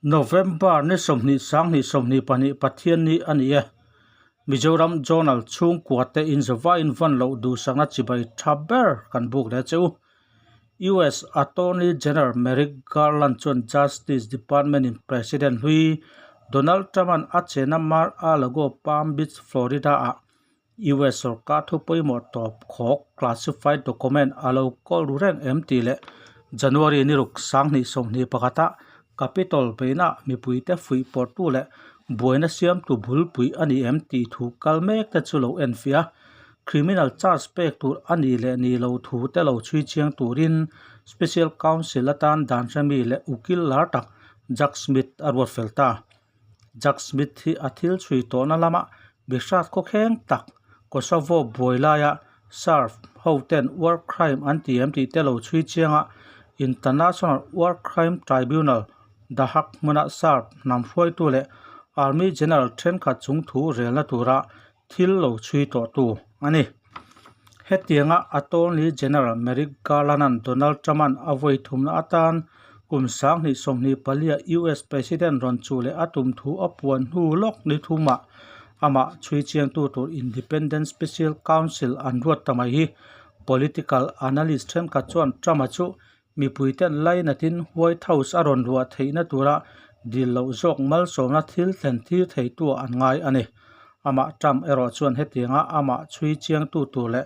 November ni 20 sang 22 Pathianni a ni e. Mizoram Journal chhungkua te inzawvain van loh duhsakna chibai tha ber kan buk leh che u. US Attorney General Merrick Garland chuan Justice Department in President hlui Donald Trump-a'n a chena Mar-a-Lago Palm Beach, Florida-ah US sorkar thu pawimawh tawp khawk classified document a lo kawl ru reng em tih leh January ni ruk 2021 ah Capitol beihna mipuite fuih pawrhtu leh buaina siamtu bulpui a ni em tih thu kal mek te chu lo enfiah a, criminal charge pek tur a nih leh nih lo thu te lo chhui chiang turin Special Counsel atan dan hremi leh ukil lar tak Jack Smith a ruat fel ta. Jack Smith hi a thil chhui tawhna lama mihrat khawkheng tak Kosovo buai laia Serb hoten war crime an ti em tih te lo chhui chianga International War Crime Tribunal, The Hague hmuna Serb hnam hruaitu leh Army General thenkhat chung thu relna tura thil lo chhui tawhtu a ni. Hetianga Attorney General Merrick Garland-a'n Donald Trump-a'n a vawi thumna atan kum 2024-a US President rawn chuh leh a tum thu a puan hnu lawk ni thumah amah chhui chiangtu tur Independent Special Counsel an ruat ta mai hi political analyst thenkhat chuan Trump-a chu mipuiten lainatin White House a rawn luah theihna tura dil loh zawk malsawmna thil thlen thir theitu an ngai a ni. Amah Trump erawh chuan hetianga amah chhui chiangtu tur leh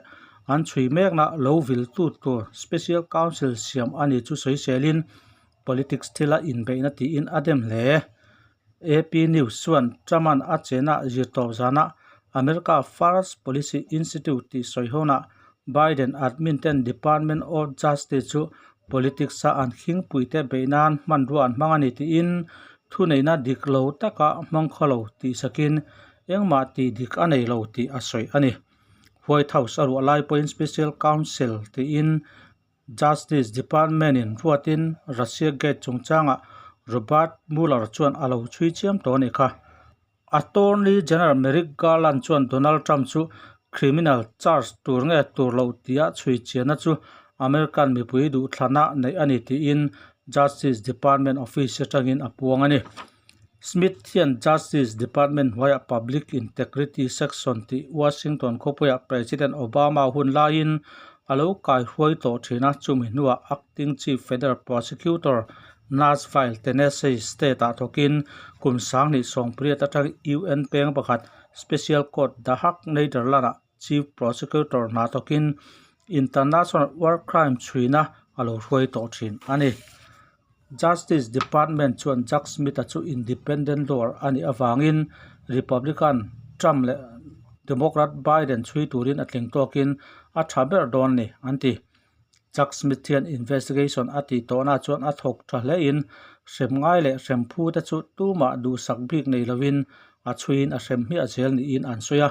an chhui mekna lo viltu tur Special Counsel siam a ni chu sawiselin politics thila inbeihna tiin a dem hle. AP News chuan Trump-a'n a chena zirtawp zana America First Policy Institute tih sawi hawnah Biden admin ten Department of Justice chu politics-a an khingpuite beih nan hmanrua an hmang a ni tiin thuneihna dik lo taka hmang khaw lo tih sakin engmah tih dik a nei lo tih a sawi a ni. White House a ruah lai pawhin Special Counsel tiin Justice Department-in ruatin Russia Gate chungchangah Robert Mueller chuan a lo chhui chiam tawh a nih kha. Attorney General Merrick Garland chuan Donald Trump chu criminal charge tur nge tur lo tia chhui chianna chu American mipui duhthlana neih a ni tiin Justice Department office atangin a puang a ni. Smith hian Justice Department hnuaiah Public Integrity Section tih Washington khawpuiah President Obama hun laiin a lo kaihruai tawh thin a, chumi hnuah Acting Chief Federal Prosecutor Nashville, Tennessee State-ah thawkin kum 2008 atang UN peng pakhat Special Court The Hague, Netherlands-ah Chief Prosecutor hna thawkin International War Crime chhuina a lo hruai tawh thin a ni. Justice Department chuan Jack Smith-a chu independent lawyer a nih avangin Republican Trump leh Democrat Biden chhui turin a tling tawkin a tha ber dawn a ni, an ti. Jack Smith hian investigation a tih tawhna chuan a thawk tha hlein hrem ngai leh hrem phu te chu tumah duhsak bik nei lovin a chhuiin a hrem hmiah zel niin an sawi a.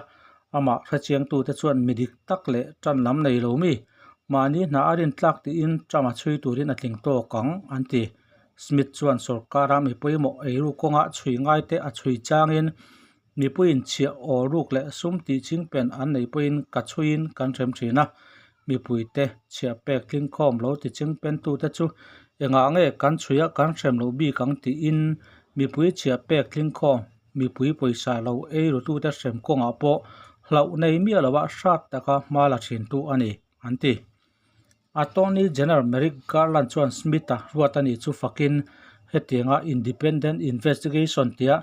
Amah hrechiangtute chuan mi dik tak leh tan lam nei lo mi, mahni hna a rintlak tiin Trump a chhui turin a tling tawk ang, an ti. Smith chuan sorkara mi pawimawh eiru kawngah chhui ngaite a chhui changin mipuiin chhiah aw ruk leh sum tih chingpen an nei pawhin ka chhuiin kan hrem thin a, mipuite chhiah pek tlingkhawm lo ti chingpentute chu engah nge kan chhuia kan hrem loh bik ang tiin mipui chhiah pek tlingkhawm mipui pawisa lo ei rutute hrem kawngah pawh hlauh nei miah loha hrat taka hma la thintu a ni, an ti. Attorney General Merrick Garland chuan Smith-a ruat a nih chu fakin hetianga independent investigation tia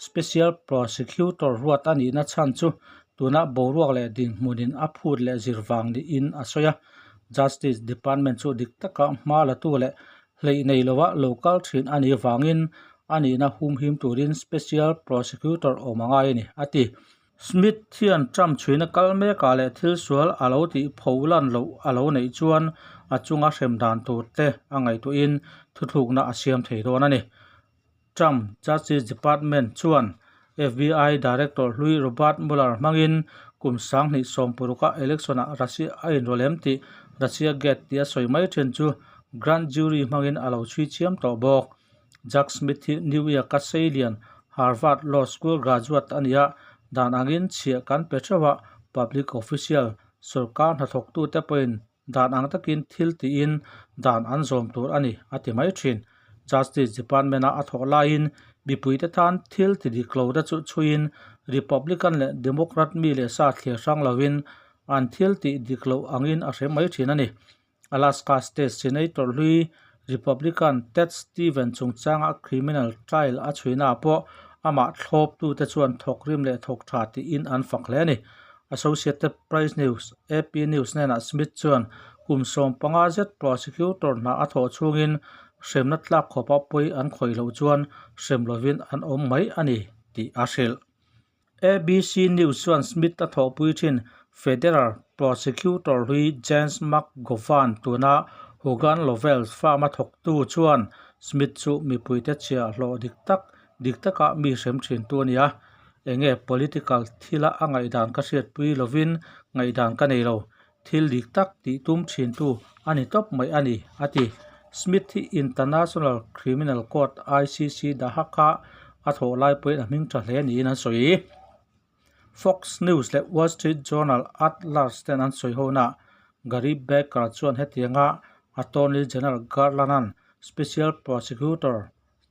special prosecutor ruat a nihna chhan chu tuna boruak leh dinhmunin a phut leh zir vang niin a sawi a. Justice Department chu dik taka hma latu leh hleih nei lova lo kal thin a nih vangin a nihna humhim turin special prosecutor awm a ngai a ni, a ti. Smith hian Trump chhuina kal mekah leh thil sual a lo tih pho lan loh a lo neih chuan a chunga hrem dan tur te a ngaihtuahin thuthlukna a siam thei dawn a ni. Trump Justice Department chuan FBI Director hlui Robert Mueller hmangin kum 2016-a election-ah Russia a inrawlh em tih Russia Gate tia sawi mai thin chu Grand Jury hmangin a lo chhui chiam tawh bawk. Jack Smith hi New York-a Seilian Harvard Law School graduate a ni a, dan angin chhiah kan pe theuh a, public official, sorkar hnathawktute pawhin dan ang takin thil tiin dan an zawm tur a ni, a ti mai thin. Justice Department-a a thawh laiin mipuite tan thil ti dik lo te chu chhuiin Republican leh Democrat mi leh sa thliar hrang lovin an thil tih dik loh angin a hre mai thin a ni. Alaska State Senator hlui Republican Ted Stevens chungchanga criminal trial a chhuinaah pawh amah thlawptute chuan thawkrim leh thawk tha tiin an fak hle a ni. Associated Press News, AP News hnenah Smith chuan kum 15 zet prosecutor hna a thawh chhungin hremna tlak khawpa pawi an khawih loh chuan hrem lovin an awm mai a ni tih a hrilh. ABC News chuan Smith a thawhpui thin Federal Prosecutor hlui James McGovern tuna Hogan Lovells firm-a thawktu chuan Smith chu mipuite chhiah hlawh dik tak dik taka mi hrem thintu a ni a, enge political thila a ngaihdan ka hriatpui lovin ngaihdan ka nei lo, thil dik tak tih tum thintu a ni tawp mai a ni, a ti. Smith hi International Criminal Court, ICC, The Hague-a a thawh lai pawhin a hming tha hle niin an sawi. Fox News leh Wall Street Journal at large ten an sawi honaah Gary Becker chuan hetianga Attorney General Garland-a'n Special Prosecutor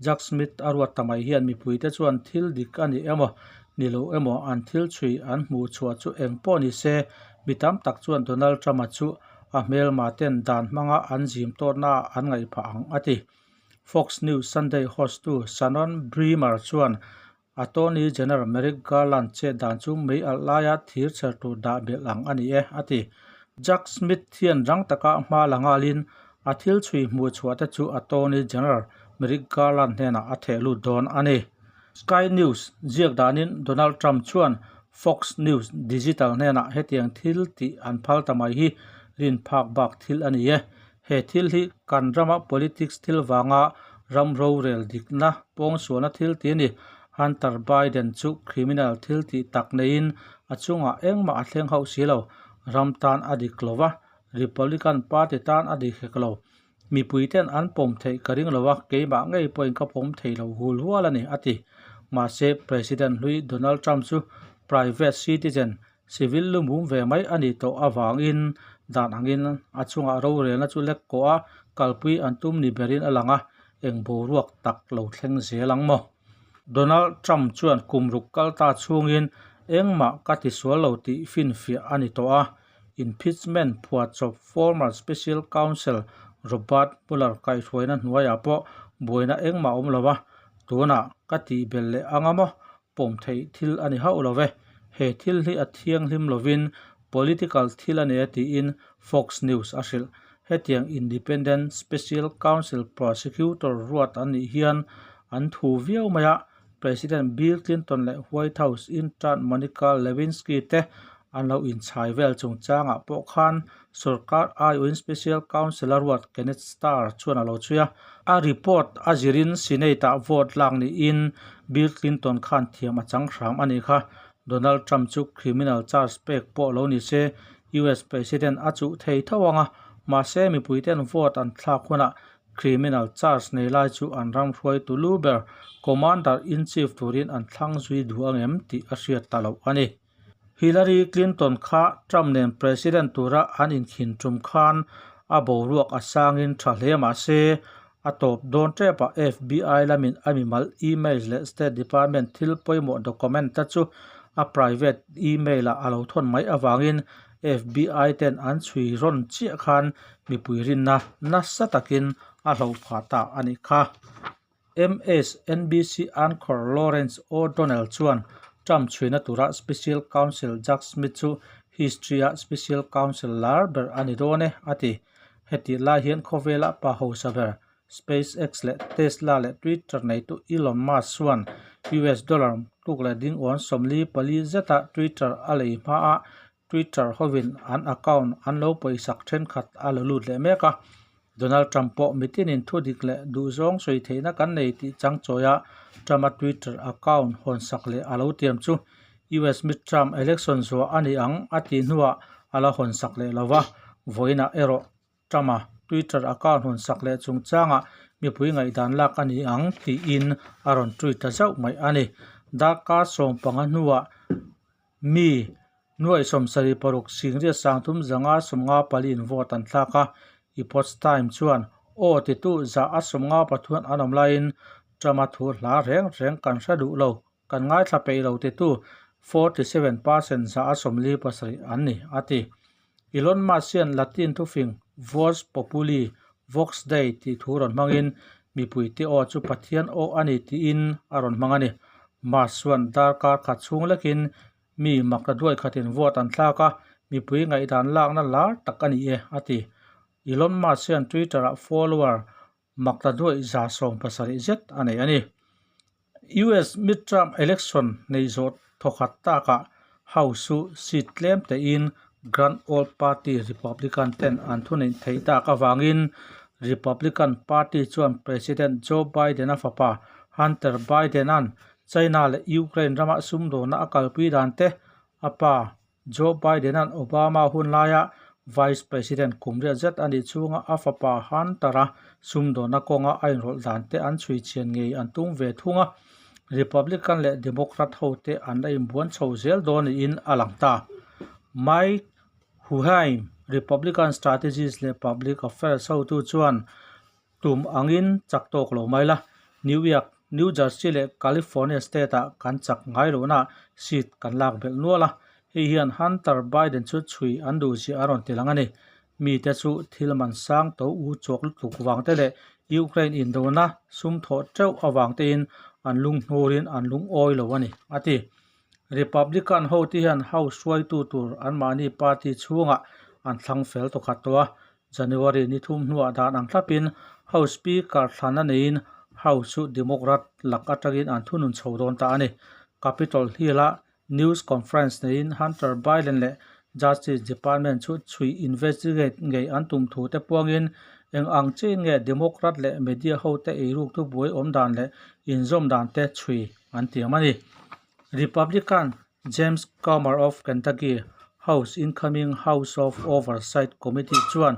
Jack Smith a ruat ta mai hian mipuite chuan thil dik a ni emaw ni lo emaw an thil chhui an hmuh chhuah chu eng pawh ni se mi tam tak chuan Donald Trump-a chu a hmelma ten dan hmanga an zim tawtnaah an ngaih phah ang a ti. Fox News Sunday host-tu Shannon Bremer chuan Attorney General Merrick Garland chet dan chu mei alh laia thir chher tur dah belh ang a ni e, a ti. Jack Smith hian rang taka hma la nghalin a thil chhui hmuh chhuah te chu Attorney General Merrick Garland hnenah a theh lut dawn a ni. Sky News ziak danin Donald Trump chuan Fox News Digital hnenah hetiang thil tih an phal ta mai hi rin phak bak thil a ni e. He thil hi kan rama politics thil vanga ram rorel dikna pawngsualna thil ti a ni. Hunter Biden chu criminal thil tih tak neiin a chungah engmah a thleng hauh si lo. Ram tan a dik lo va, Republican Party tan a dik hek lo. Mipui ten an pawm theih ka ring lo a, keimah ngei pawhin ka pawm thei lo hul hual a ni, a ti. Mahse, President hlui Donald Trump chu private citizen Civil lumum ve mai a nih tawh avangin dan angin a chungah rorelna chu lek kawh a, kalpui an tum ni berin a lang a, eng boruak tak lo thleng zel ang maw? Donald Trump chuan kum ruk kal ta chhungin engmah ka ti sual lo tih finfiah a ni tawh a, impeachment phuahchawp former special counsel Robert Mueller kaihhruaina hnuaiah pawh buaina engmah a awm lo a, tunah ka tihbelh leh anga maw? Pawm theih thil a ni hauh lo ve. He thil hi a thianghlim lovin political thil a nia tiin Fox News a hrilh. Hetiang Independent Special Counsel Prosecutor ruat an nih hian an thu viau mai a, President Bill Clinton leh White House intern Monica Lewinsky te an lo inchhai vel chungchangah pawh khan sorkar aiawhin Special Counsel a ruat Kenneth Starr chuan a lo chhui a. A report a zirin Senate-ah vote lak niin Bill Clinton khan thiam a chang hram a nih kha. Donald Trump chu criminal charge pek pawh lo ni se US President a chuh thei tho ang a, mahse mipuiten vote an thlak hunah criminal charge nei lai chu an ram hruaitu lu ber Commander-in-Chief turin an thlang zui duh ang em tih a hriat ta loh a ni. Hillary Clinton kha Trump nen President tura an inkhin tum khan a boruak a sangin tha hle mah se, a tawp dawn tepah FBI lamin a mimal emails leh State Department thil pawimawh document te chu a private email ah a lo thawn mai avangin FBI ten an chhui rawn chiah khan mipui rinna nasa takin a hloh phah ta a nih kha. MSNBC anchor Lawrence O'Donnell chuan Trump chhuina tura Special Counsel Jack Smith chu history-a Special Counsel lar ber a ni dawn e, a ti. Hetih lai hian khawvela pa hausa ber, SpaceX leh Tesla leh Twitter neitu Elon Musk chuan US dollar tluk leh ding awn 44 zeta Twitter a lei hmaah Twitter hovin an account an lo pawisak thenkhat a la lut leh mek a. Donald Trump pawh mitinin thudik leh duhzawng sawi theihna kan nei tih changchawia Trump-a Twitter account hawnsak leh a lo tiam chu US midterm election zuah a ni ang a tih hnuah a la hawnsak leh lo va, vawiinah erawh Trump-a Twitter account hawnsak leh chungchangah mipui ngaihdan lak a ni ang tiin a rawn tweet ta zauh mai a ni. Darkar 15 hnuah Mi nuaih 76 singriat 354 in vote an thlak a, Epoch Time chuan Aw titu 53% an awm laiin Trump-a thu hla reng reng kan hre duh lo, kan ngaithla peih lo titu 47% 47% an ni, a ti. Elon Musk hian Latin thufing Vox Populi, Vox Dei tih thu rawn hmangin mipuite aw chu Pathian aw a ni tiin a rawn hmang a ni. Musk chuan darkar khat chhung lekin mi makta duai khatin vote an thlak a, mipui ngaihdan lakna lar tak a ni e, a ti. Elon Musk hian Twitter-ah follower makta duai 70 zet a nei a ni. US midterm election nei zawh thawkhat takah House chu seat tlem tein Grand Old Party Republican ten an thuneih theih tak avangin Republican Party chuan President Joe Biden-a fapa Hunter Biden-a'n China leh Ukraine rama sumdawnna a kalpui dan te a pa Joe Biden-a'n Obama hun laia Vice President kum riat zet a nih chhunga a fapa Hunter-a sumdawnna kawnga a inrawlh dan te an chhui chhian ngei an tum ve thung a, Republican leh Democrat hote an la inbuan chho zel dawn niin a lang ta. Mike Hochheim, Republican strategist leh public affairs hotu chuan, Tum angin chak tawk lo mai la, New York, New Jersey leh California state-ah kan chak ngai lohna seat kan lak belh nual a, hei hian Hunter Biden chu chhui an duh ziah a rawn ti lang a ni. Mite chu thil man sang to u chawk lutuk vang te leh Ukraine indona sum thawh teuh avang tein an lunghnur-in an lungawi lo a ni, a ti. Republican hote hian House hruaitu tur anmahni party chhungah an thlang fel tawkhat tawh a, January ni thum hnuah dan ang thlapin House Speaker thlan a neiin House chu Democrat lak atangin an thunun chho dawn ta a ni. Capitol Hill-a news conference neiin Hunter Biden leh Justice Department chu chhui investigate ngei an tum thu te puangin eng ang chiin nge Democrat leh media hote eiruk thubuai awm dan leh inzawm dan te chhui an tiam a ni. Republican James Comer of Kentucky House Incoming House of Oversight Committee chuan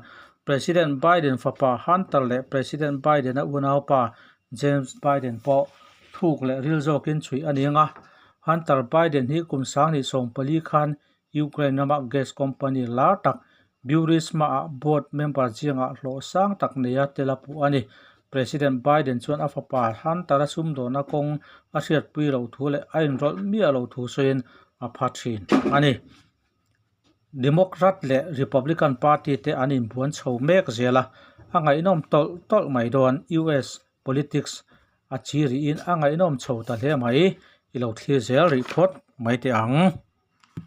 President Biden fapa Hunter leh President Biden-a unaupa James Biden pawh thuk leh ril zawkin chhui a ni ang a. Hunter Biden hi kum 2014 khan Ukraine rama gas company lar tak Burisma-ah board member zingah hlawh sang tak neia tel a puh a ni. President Biden chuan a fapa Hunter-a sumdawnna kawng a hriatpui loh thu leh a inrawlh miah loh thu sawiin a pha thin a ni. Democrat leh Republican party te an inbuan chho mek zel a, a ngaihnawm tawlh tawlh mai dawn. US politics a chi rihin a ngaihnawm chho ta hle mai. I lo thlir zel rih phawt mai teh ang.